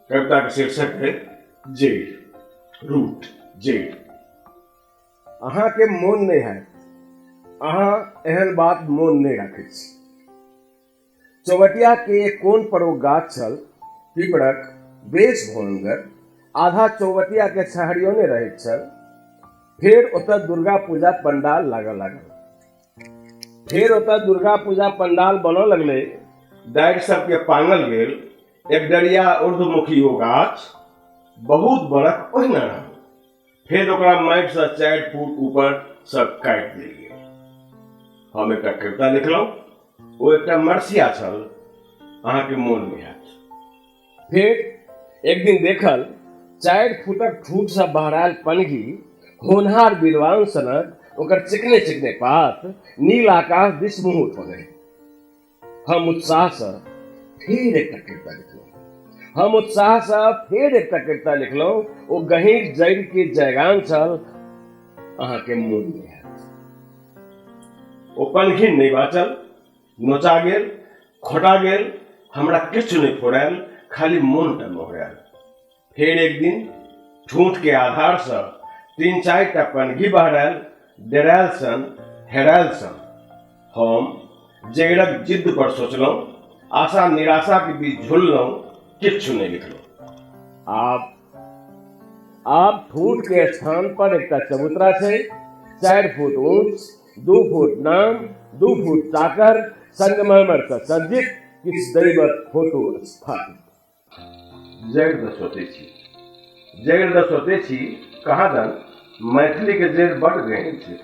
कविताके शीर्षक है जड़ि, रूट, जड़ि। अहाँके मोन नहि हैत, अहाँ एहन बात मोन नहि राखै छी। चौबटिया के एक कोन पर ओ गाछ छल, पीपरक, बेस भोनगर, आधा चौबटिया के छहरियोने रहैत छल। फेर ओतऽ दुर्गा पूजा पंडाल लागऽ लागल। फेर ओतऽ दुर्गा पूजा पंडाल बनऽ लगलै। डारि सबके पांगल गेल। एक डरिया ऊर्ध्वमुखी ओ गाछ बहुत बरख ओहिना रहल। फेर ओकरा माटिसँ 4 फुट ऊपर सँ काटि देल गेल। हम एकटा कविता लिखलहुँ, ओ एकटा मरसिया छल, अहाँके मोन नहि हैत। फेर एक दिन देखल 4 फुटक ठूठसँ बहरायल पनगी, होनहार विद्वान सनक ओकर चिकने चिकने पात नील आकाश दिस मुँह उठौने। हम उत्साहसँ फेर एकटा कविता लिखलहुँ। हम उत्साहसँ फेर एकटा कविता लिखलहुँ। ओ गहींर जड़ि के जयगान छल, अहाँके मोन नहि हैत। ओ पनघी नहि बाँचल, नोचा गेल, खोटा गेल, हमरा किछु नहि फोड़ायल, खाली मोनटा मोहरायल। फेर एक दिन ठूँठ के आधार सँ 3-4 टा पनघी बहरायल, डेरायल सन, हेरायल सन। हम जड़िक जिद्द पर सोचलहुँ, आशा निराशा के बीच झुललहुँ, किछु नहि लिखलहुँ। आब ठूँठ के स्थान पर एकटा चबूतरा छै, 4 फुट ऊँच, 2 फुट नाम, 2 फुट चाकर, संगमरमर सँ सज्जित किछु दैवक फोटो स्थापित। जड़ि दऽ सोचै छी, जड़ि दऽ सोचै छी, कहाँ दन मैथिलीके जड़ि बड्ड गहींर छै।